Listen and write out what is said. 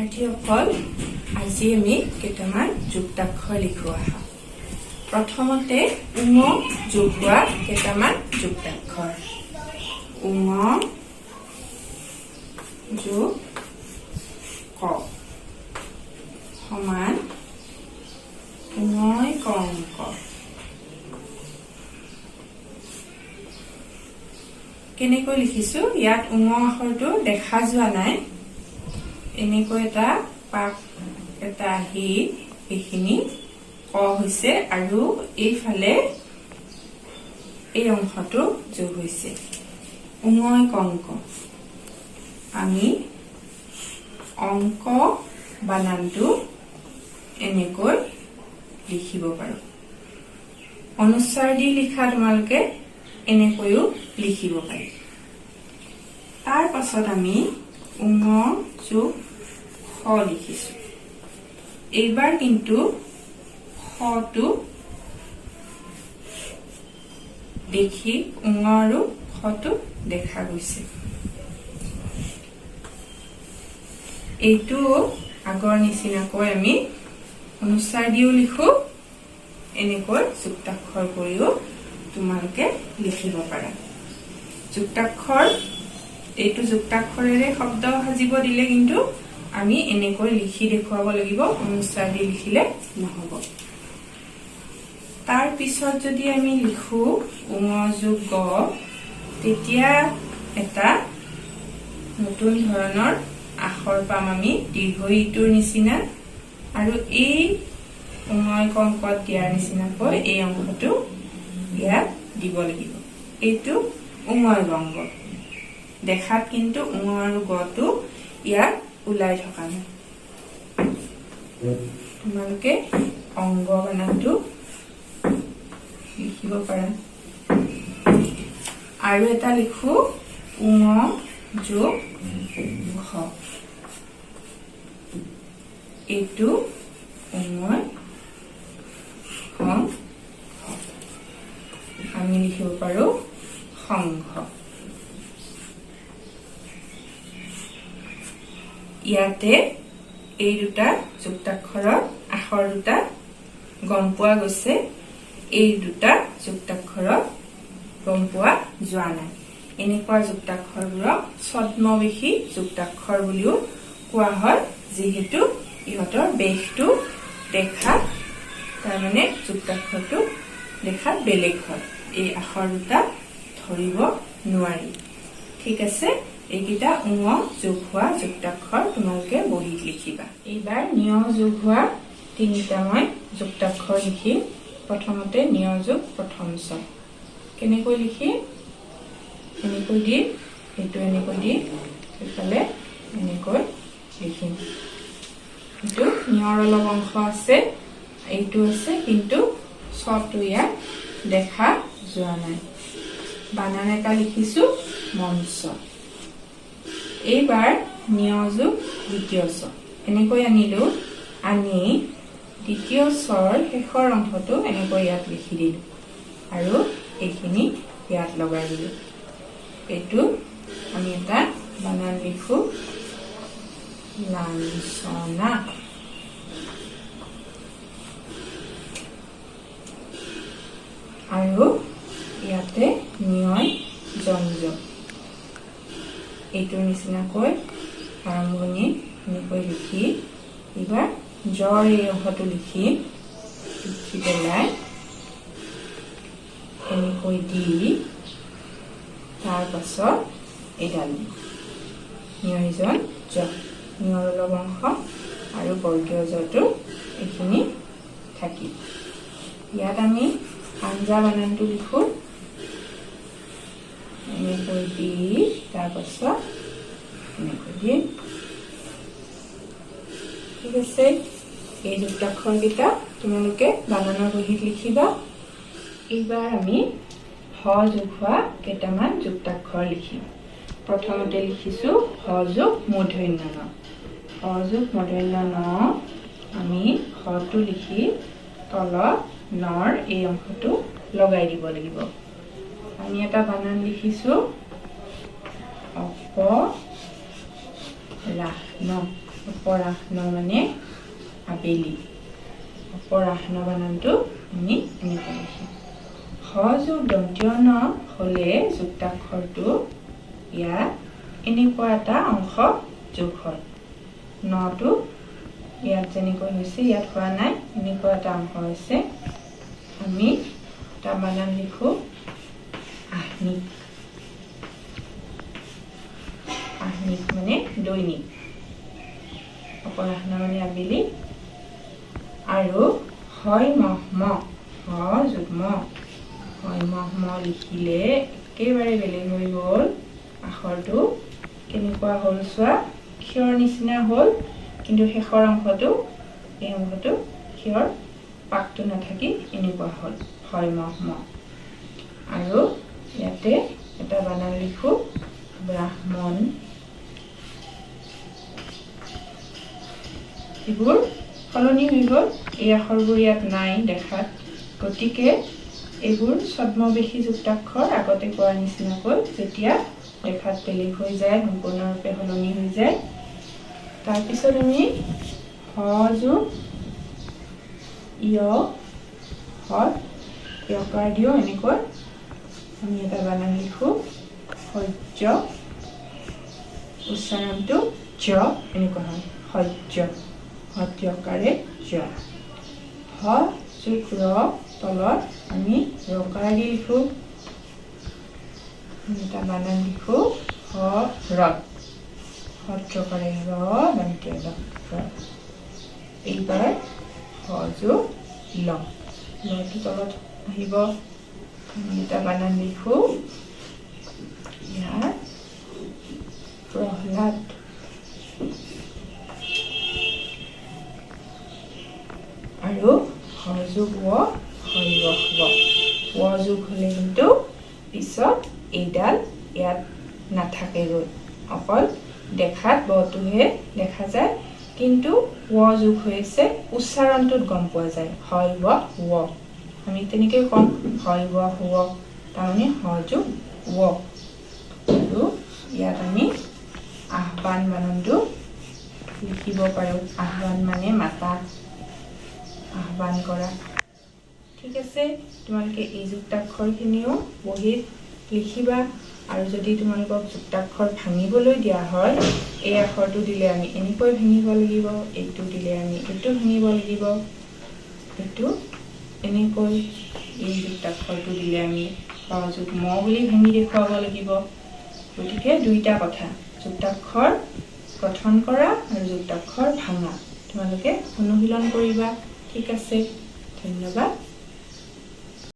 শিক্ষাৰ্থীসকল, আজি আমি কেইটামান যুক্তাক্ষৰ লিখো আহা। প্ৰথমতে উঙ যোগ হোৱা কেইটামান যুক্তাক্ষৰ। উঙ যোগ ক সমান উঙয় ক অংক। কেনেকৈ লিখিছো? ইয়াত উঙ আখৰটো দেখা যোৱা নাই। এনেকৈ এটা পাক এটা আহি এইখিনি ক হৈছে আৰু এইফালে এই অংশটো যোগ হৈছে। উঙয় কংক। আমি অংক বানানটো এনেকৈ লিখিব পাৰো। অনুস্বাৰ দি লিখা তোমালোকে এনেকৈও লিখিব পাৰি। তাৰ পাছত আমি উঙ যোগ খ লিখিছো। এইবাৰ কিন্তু খটো দেখি উঙ আৰু খটো দেখা গৈছে। এইটো আগৰ নিচিনাকৈ আমি অনুস্বাৰ দিও লিখো, এনেকৈ যুক্তাক্ষৰ কৰিও তোমালোকে লিখিব পাৰা। যুক্তাক্ষৰ, এইটো যুক্তাক্ষৰেৰে শব্দ সাজিব দিলে কিন্তু আমি এনেকৈ লিখি দেখুৱাব লাগিব, অনুস্বাৰ দি লিখিলে নহব। তাৰ পিছত যদি আমি লিখো উঙ যোগ গ, তেতিয়া এটা নতুন ধৰণৰ আখৰ পাম আমি, দীৰ্ঘ ইটোৰ নিচিনা। আৰু এই উঙয় কংকত দিয়াৰ নিচিনাকৈ এই অংশটো ইয়াত দিব লাগিব। এইটো উঙয় গংগ। দেখাত কিন্তু উঙ আৰু গটো ইয়াত ওলাই থকা নাই। তোমালোকে অংগ বানানটো লিখিব পাৰা। আৰু এটা লিখো, উঙ যোগ ঘ। এইটো উঙয় ঘ, আমি লিখিব পাৰো সংঘ। ইয়াতে এই দুটা যুক্তাক্ষৰৰ আখৰ দুটা গম পোৱা গৈছে, এই দুটা যুক্তাক্ষৰত গম পোৱা যোৱা নাই। এনেকুৱা যুক্তাক্ষৰবোৰক ছদ্মবেশী যুক্তাক্ষৰ বুলিও কোৱা হয়, যিহেতু ইহঁতৰ বেশটো দেখাত, তাৰমানে যুক্তাক্ষৰটো দেখাত বেলেগ হয়, এই আখৰ দুটা ধৰিব নোৱাৰি। ঠিক আছে, এইকেইটা উঙ যোগ হোৱা যুক্তাক্ষৰ তোমালোকে বহীত লিখিবা। এইবাৰ নিয় যোগ হোৱা তিনিটা মই যুক্তাক্ষৰ লিখিম। প্ৰথমতে নিয় যোগ প্ৰথম চ কেনেকৈ লিখিম? এনেকৈ দিম, এইটো এনেকৈ দি এইফালে এনেকৈ লিখিম। এইটো নিয়ৰ অলপ অংশ আছে, এইটো আছে, কিন্তু চটো ইয়াত দেখা যোৱা নাই। বানান এটা লিখিছো, মঞ্চ। এইবাৰ নিয়যোগ দ্বিতীয় চ এনেকৈ আনিলো, আনি দ্বিতীয় চৰ শেষৰ অংশটো এনেকৈ ইয়াত লিখি দিলো আৰু এইখিনি ইয়াত লগাই দিলো। এইটো আমি এটা বানান লিখো, লাঞ্ছনা। আৰু ইয়াতে নিয়য় জঞ্জ, এইটোৰ নিচিনাকৈ আৰম্ভণি এনেকৈ লিখি এইবাৰ জৰ এই অংশটো লিখি লিখি পেলাই এনেকৈ দি তাৰ পাছত এইডাল দিম। নিয়জন জ, নিয়ৰ অলপ অংশ আৰু বৰ্গীয় জটো এইখিনি থাকিল। ইয়াত আমি আঞ্জা বানানটো লিখো, এনেকৈ দি তাৰপাছত এনেকৈ দিম। ঠিক আছে, এই যুক্তাক্ষৰকেইটা তোমালোকে বানানৰ বহীত লিখিবা। এইবাৰ আমি হ যোগ হোৱা কেইটামান যুক্তাক্ষৰ লিখিম। প্ৰথমতে লিখিছো হ যোগ মূৰ্ধন্য ন। হ যোগ মূৰ্ধন্য ন, আমি হটো লিখি তলত নৰ এই অংশটো লগাই দিব লাগিব। আমি এটা বানান লিখিছো, অপৰাহ্ন। অপৰাহ্ন মানে আবেলি। অপৰাহ্ন বানানটো আমি এনেকৈ লিখিম। হ যোগ দন্তীয় ন হ'লে যুক্তাক্ষৰটো ইয়াত এনেকুৱা এটা অংশ যোগ হয়। নটো ইয়াত যেনেকৈ হৈছে ইয়াত হোৱা নাই, এনেকুৱা এটা অংশ হৈছে। আমি এটা বানান লিখো আহ্নিক। আহ্নিক মানে দৈনিক, অপৰাহ্ন মানে আবেলি। আৰু হয় মহ ম, হ যোগ ম, হয় মহ ম লিখিলে একেবাৰে বেলেগ হৈ গ'ল। আখৰটো কেনেকুৱা হ'ল চোৱা, ক্ষৰ নিচিনা হ'ল, কিন্তু শেষৰ অংশটো, এই অংশটো ক্ষৰ পাকটো নাথাকি এনেকুৱা হ'ল, হয় মহ ম। আৰু ইয়াতে এটা বানান লিখো ব্ৰাহ্মণ। এইবোৰ সলনি হৈ গ'ল, এই আখৰবোৰ ইয়াত নাই দেখাত, গতিকে এইবোৰ ছদ্মবেশী যুক্তাক্ষৰ। আগতে কোৱাৰ নিচিনাকৈ যেতিয়া দেখাত বেলেগ হৈ যায়, সম্পূৰ্ণৰূপে সলনি হৈ যায়। তাৰপিছত আমি হ যোগ য়, হত য়কাৰ দিওঁ, এনেকৈ আমি এটা বানান লিখো সহ্য। উচ্চাৰণটো জ এনেকুৱা হয়, সহ্য, হত য়কাৰে জ। হ যোগ ৰ তলত আমি ৰকাৰ দি লিখো, এটা বানান লিখো হ ৰত, হত ৰকাৰে ৰ দন্তীয় দ ৰ। এইবাৰ হ যোগ ল, লটো তলত আহিব, আমি এটা বানান লিখো ইয়াত প্ৰহ্লাদ। আৰু হ যোগ ৱ, হয় ৱ, ৱ যোগ হ'লে কিন্তু পিছত এইডাল ইয়াত নাথাকেগৈ, অকল দেখাত বটোহে দেখা যায়, কিন্তু ৱ যোগ হৈ আছে, উচ্চাৰণটোত গম পোৱা যায় হয় ৱ ৱ। আমি তেনেকৈ কম হয় ৱ ৱ, তাৰমানে হ যোগ ৱ। আৰু ইয়াত আমি আহ্বান বানানটো লিখিব পাৰোঁ। আহ্বান মানে মাতা, আহ্বান কৰা। ঠিক আছে, তোমালোকে এই যুক্তাক্ষৰখিনিও বহীত লিখিবা। আৰু যদি তোমালোকক যুক্তাক্ষৰ ভাঙিবলৈ দিয়া হয়, এই আখৰটো দিলে আমি এনেকৈ ভাঙিব লাগিব, এইটো দিলে আমি এইটো ভাঙিব লাগিব, এইটো এনেকৈ, এই যুক্তাক্ষৰটো দিলে আমি যোগ ম বুলি ভাঙি দেখুৱাব লাগিব। গতিকে দুইটা কথা, যুক্তাক্ষৰ গঠন কৰা আৰু যুক্তাক্ষৰ ভাঙা, তোমালোকে অনুশীলন কৰিবা। ঠিক আছে, ধন্যবাদ।